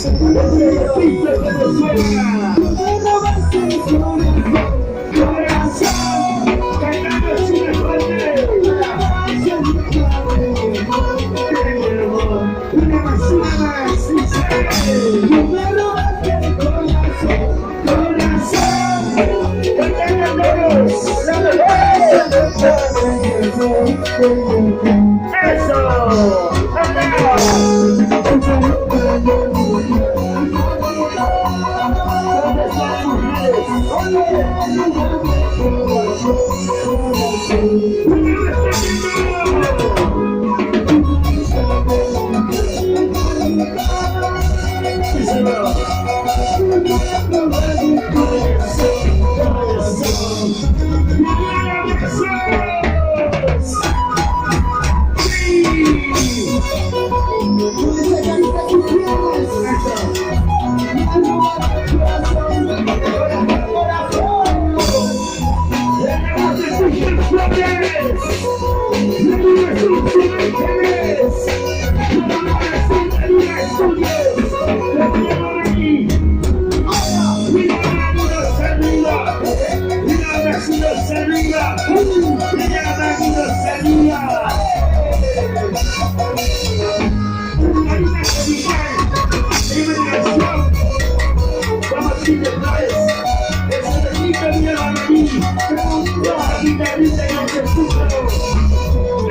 Ese piso como suena. Tú me robaste el corazón, Corazón, cantando sube fuerte. Una más, una más. tú Dice. me robaste el corazón, Corazón, cantando todos. La mejor. Eso. ¡Anda! ¿Dónde están las mujeres? ¡Una más cantando! Díselo. Corazón, corazón. ¡Viva abrazos! ¡Sí! Con esa carita que tienes, Eso. me han robado el corazón, corazón. ¡Tenemos de sus flores! ¡La sus ángeles! ¡La luna Studios! ¡La tenemos aquí! ¡Mira, saluda! ¡Mira, saluda! ¡Mira, saluda! ¡Marina Tropical! ¡Liberación! ¡Vamos, chicos, ¡Eso de mi aquí! ¡La guitarrita y el escúchalo!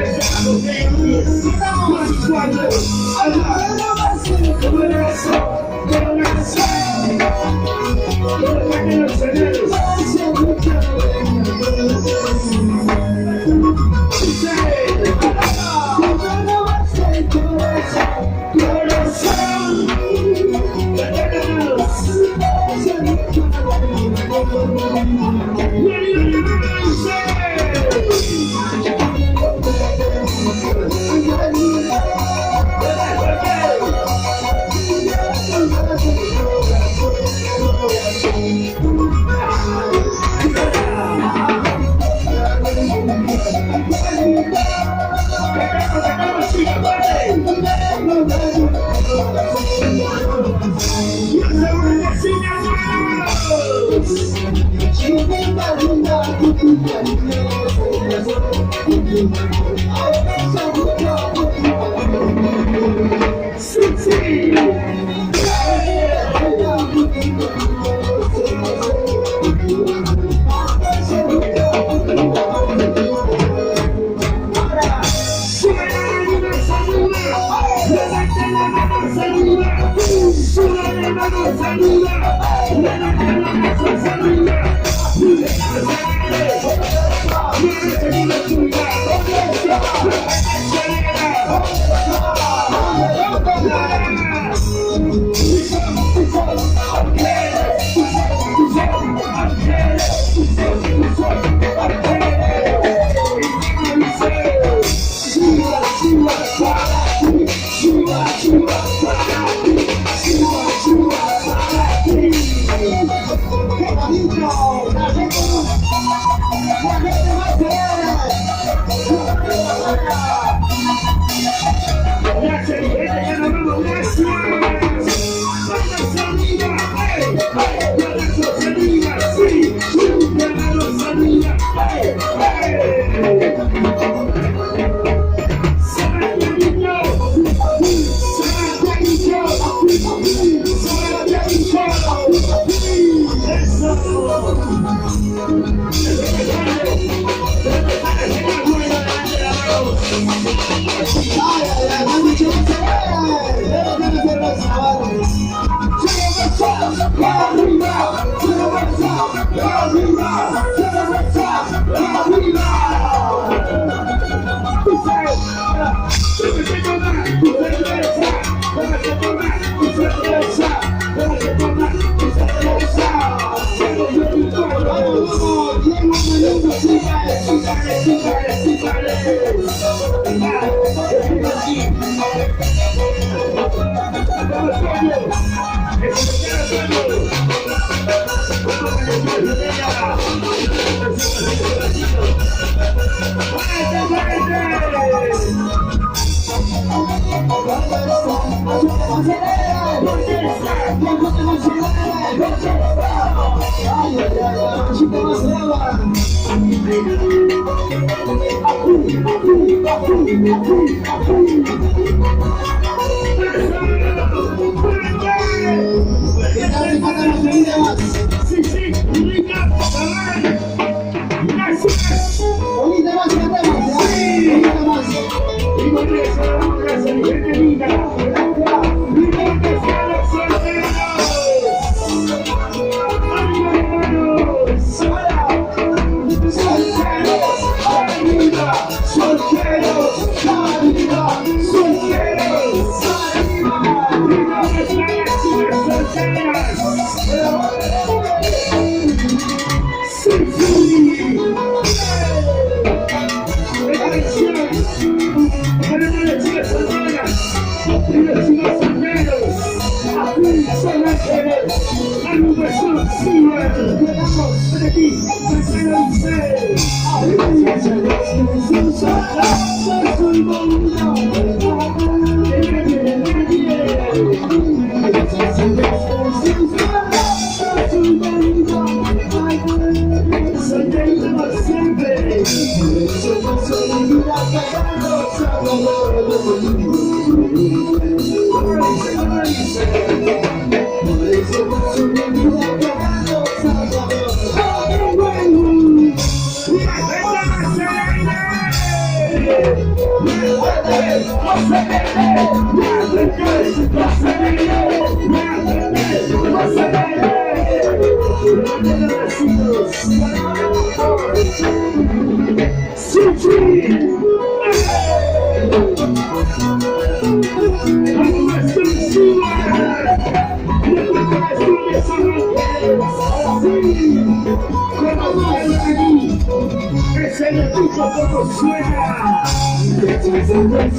¡Eso cuatro! Me robaste el ¡Corazón! ¡Corazón! ¡Los señores! corazón, ¡Corazón! ¡Corazón! ¡Qué bonito! La gente, la gente va a Gracias, mi gente, ya nos vemos. Gracias. ¡Manos arriba! ¡Hey! ¡Manos arriba! ¡Sí! ¡Manos arriba! ¡Hey! ¡Hey! ¡Santiaguito! ¡Santiaguito! ¡Santiaguito! ¡Eso! ¡Ay, ay, ay! ¡Mucho ¡Arriba! ¡Arriba! ¡Arriba! ¡Vamos, vamos! ¡Diego Melingo, ¿Dónde está? Aquí, aquí. ¡Eso! ¿Qué tal si cantamos unita más? Sí, sí, rica, chaval. Gracias. Unita más cantamos, ¿ya? Sí. Unita más. Y con eso, gracias, mi gente linda. ¿Y dónde están los solteros? ¡Ánimo, hermanos! Solteros, arriba, solteros, arriba, solteros, arriba. ¿Y dónde están las chicas solteras? ¡Sí, sí! ¡Atención! ¡Tenemos las chicas solteras! ¡Y los chicos solteros! ¡Aquí son ángeles! ¡Agrupación Silver! ¡Ven aquí! ¡Solterito siempre! ¡Es el tuyo como suena! ¡Buenas tardes, señores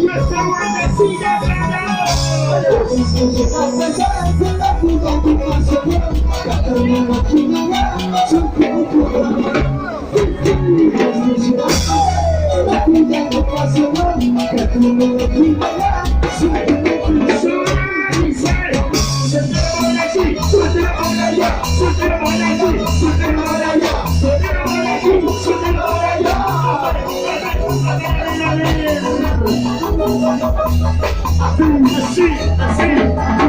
¡Nuestra bendecida ganadora! ¡Sí, sí!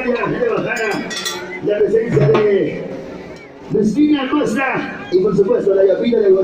Universitaria de Guadalajara, la presencia de Luisina Costa y por supuesto la Yapita de Guadalajara.